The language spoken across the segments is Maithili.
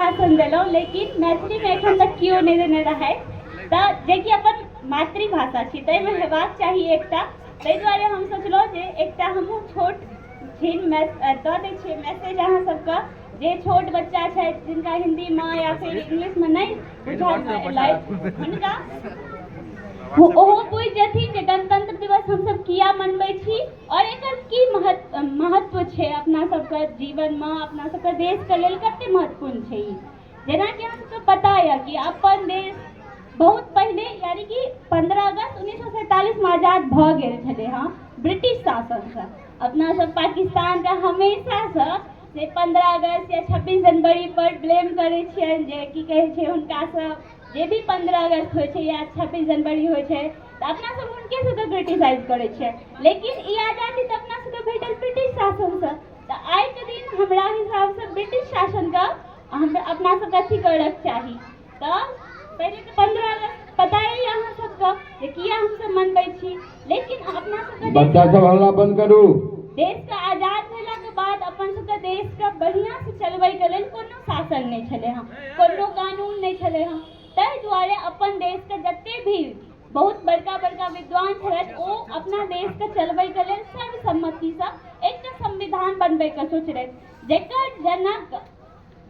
भाषण देलहुँ, लेकिन मैथिलीमे एखन तक केओ नहि देने रहै, तऽ जेकि अपन मातृभाषा छी, ताहिमे हेबाक चाही एकटा। ताहि दुआरे हम सोचलहुँ जे एकटा हमहूँ छोट छिन दऽ दै छियै मैसेज अहाँ सबके, जे छोट बच्चा छथि जिनका हिन्दीमे या फेर इंग्लिशमे नहि बुझल एलै, हुनका ओहो बुझि जेथिन जे गणतंत्र दिवस हमसब किया मनबै छी और एकर की महत्व महत्व छै अपना सबके जीवनमे, अपना सबके देशके लेल कते महत्वपूर्ण छै ई। जेनाकि अहाँ सबके पता यऽ कि अपन देश बहुत पहिले यानी कि 15 अगस्त 1947मे आजाद भऽ गेल छलै हँ ब्रिटिश शासनसँ। अपना सब पाकिस्तानके हमेशासँ से 15 अगस्त या 26 जनवरी पर ब्लेम करै छियनि जे की कहै छै हुनकासँ, जे भी 15 अगस्त होइ छै या 26 जनवरी होइ छै तऽ अपना सब हुनके सबके क्रिटिसाइज करै छियै। लेकिन ई आजादी तऽ अपना सबके भेटल ब्रिटिश शासनसँ, तऽ आइके दिन हमरा हिसाबसँ ब्रिटिश शासनके हम अपना सबके अथी करऽके चाही। तऽ पहिले तऽ 15 अगस्त पता अइ अहाँ सबके जे किया हमसब मनबै छी, लेकिन अपना सबके बच्चा सब हल्ला बंद करू। देशके आजाद भेलाके बाद अपन सबके देशके बढ़िआँसँ चलबैके लेल कोनो शासन नहि छलै हँ, कोनो कानून नहि छलै हँ। ताहि दुआरे अपन देशके जते भी बहुत बड़का बड़का विद्वान छलथि ओ अपना देशके चलबैके लेल सर्वसम्मतिसँ एकटा संविधान बनबैके सोचलथि, जकर जनक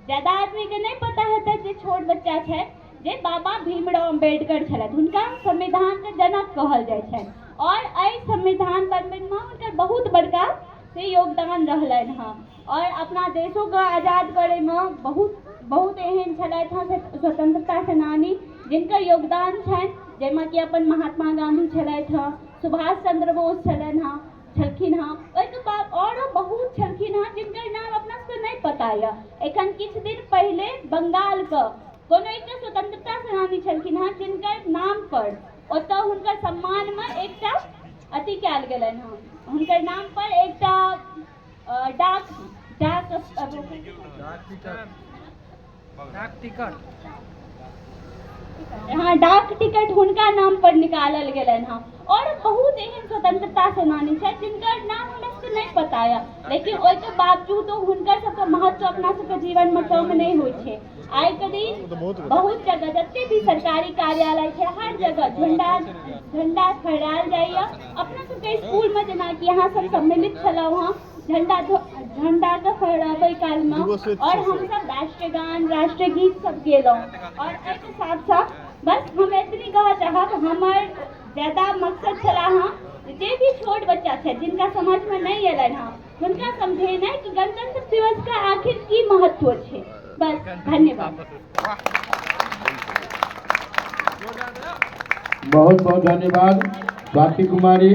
ज्यादा आदमीके नहि पता हेतै जे छोट बच्चा छथि, जे बाबा भीमराव अम्बेडकर छलथि। हुनका संविधानके जनक कहल जाइ छनि और एहि संविधान बनबैमे हुनकर बहुत बड़का से योगदान रहलनि हँ। और अपना देशोके आजाद करैमे बहुत बहुत एहन छलथि हँ स्वतंत्रता सेनानी जिनकर योगदान छनि, जाहिमे कि अपन महात्मा गाँधी छलथि हँ, सुभाष चंद्र बोस छलनि हँ छलखिन हँ, ओहिके बाद औरो बहुत छलखिन हँ जिनकर नाम अपना सबके नहि पता यऽ। एखन किछु दिन पहिले बंगालके कोनो एकटा स्वतंत्रता सेनानी छलखिन हँ जिनकर नाम पर ओतऽ हुनकर सम्मानमे एकटा अथी कयल गेलनि हँ, हुनकर नाम पर एकटा डाक डाक टिकट, हाँ, डाक टिकट हुनका नाम पर निकालल गेलनि हँ। और बहुत एहन स्वतंत्रता सेनानी छथि जिनकर नाम हमरा सबके नहि पता यऽ, लेकिन ओहिके बावजूदो हुनकर सबके महत्व अपना सबके जीवनमे कम नहि होइ छै। आइके दिन बहुत जगह जते भी सरकारी कार्यालय छै हर जगह झंडा झंडा फहरायल जाइए। अपना सबके स्कूलमे जेनाकि अहाँ सब सम्मिलित छलहुँ हँ झंडा झंडाके फहराबै कालमे, और हमसब राष्ट्रगान राष्ट्रगीत सब गेलहुँ। और एहिके साथ साथ बस हम एतनी कहऽ चाहब, हमर ज्यादा मकसद छला हँ जे भी छोट बच्चा छै जिनका समझमे नहि एलनि हँ हुनका समझेनाइ कि गणतंत्र दिवसके आखिर की महत्व छै। बस, धन्यवाद। बहुत बहुत धन्यवाद स्वाति कुमारी।